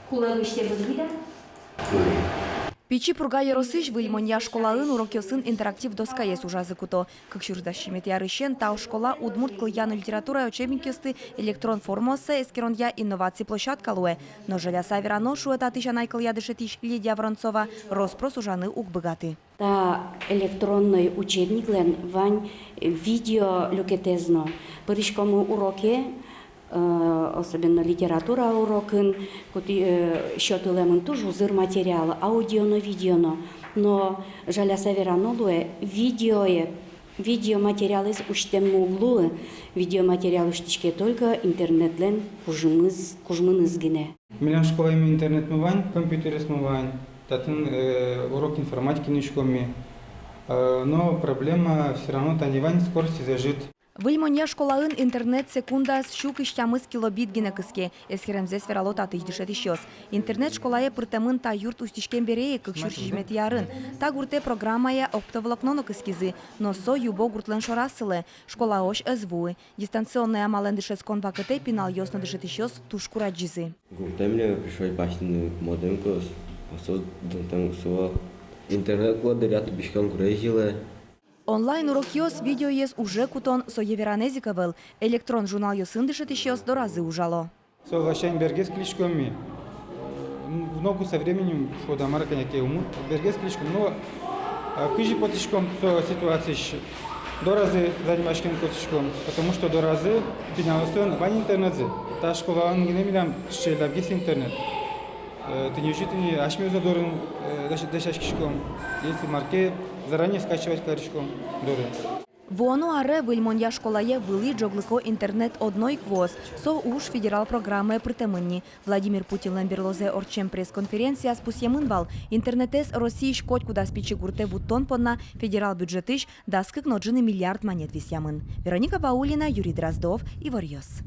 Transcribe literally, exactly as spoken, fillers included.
Кулэ луиз, сэрбыз вида. Пичи Пурга ёросысь Выль Монья школаын урокъёсын интерактив доскаез ужазы куто. Кык сюрс дас сизьыметӥ арысен та школа удмурт кылъя но литературая учебникъёсты электрон формаоссэ эскеронъя инноваци площадка луэ. Но жаляса верано, шуэ татысь анай кылъя дышетӥсь Лидия Воронцова, рос-прос ужаны уг быгаты. Та электронной учебниклэн вань видео люкетэз но. Пыриськомы уроке, э, особенно литература урокын, куты, э, сётылэмын туж узыр материал, аудио но, видео но. Но жаляса верано луэ, видеое, видеоматериалэз усьтэммы уг луы, видеоматериал усьтӥське только интернетлэн кужмыз, кужмыныз гинэ. Милям школаямы интернетмы вань, компьютеръёсмы вань, татын, э, урок информатикаен учкомы. Э, но проблема всё равно тани вань, скоростез ӧжыт. Выль Монья школаын интернет секундаз сю кызь тямыс килобит гинэ кыске, эскеремзэс верало татысь дышетӥсьёс. Интернет школае пыртэмын та юрт усьтӥськем бере ик, кык сюрс сизьыметӥ арын. Та гуртэ программая оптоволокно но кыскизы, но со Юбо гуртлэн шораз сылэ, школаозь ӧз вуы. Дистанционной амалэн дышетскон вакытэ пиналъёс но дышетӥсьёс туж курадӟизы. Гуртэ милемлы пришлось басьтыны модемъёс, а соос дунтэм уг сыло. Интернет кулэ дыръя тубиськон гурезь йылэ. Онлайн-урокъёс, видеоез уже кутон, сое веранэз ик ӧвӧл. Электрон журналъёсын дышетӥсьёс доразы ужало. Со ласянь бергес кылиськом ми. В ногу со временем, шуод-а, мар-а, кӧня ке ум, бергес кылиськом. Но, а, кызьы потӥськом со ситуациысь? Доразы заниматьськыны косӥськом, потому что доразы пиналъёслэн вань интернетсы. Та школаын гинэ милям сыӵе лябгес интернет. Э, тӥни озьы, тӥни асьмеос дорын, э, дась-, дасяськиськом. Если мар ке, заранее скачивать кариськом доры. Вуоно аре Выль Монья школае вылӥ ӝоглыко интернет одно ик вуоз. Со уж федерал программае пыртэмын ни. Владимир Путинлэн берлозэ ортчем пресс-конференцияз пусъемын вал, интернетэз Россиысь котькудаз пичи гуртэ вуттон понна федерал бюджетысь дас кык но ӝыны миллиард манет висъямын. Вероника Ваулина, Юрий Дроздов, «Иворъёс».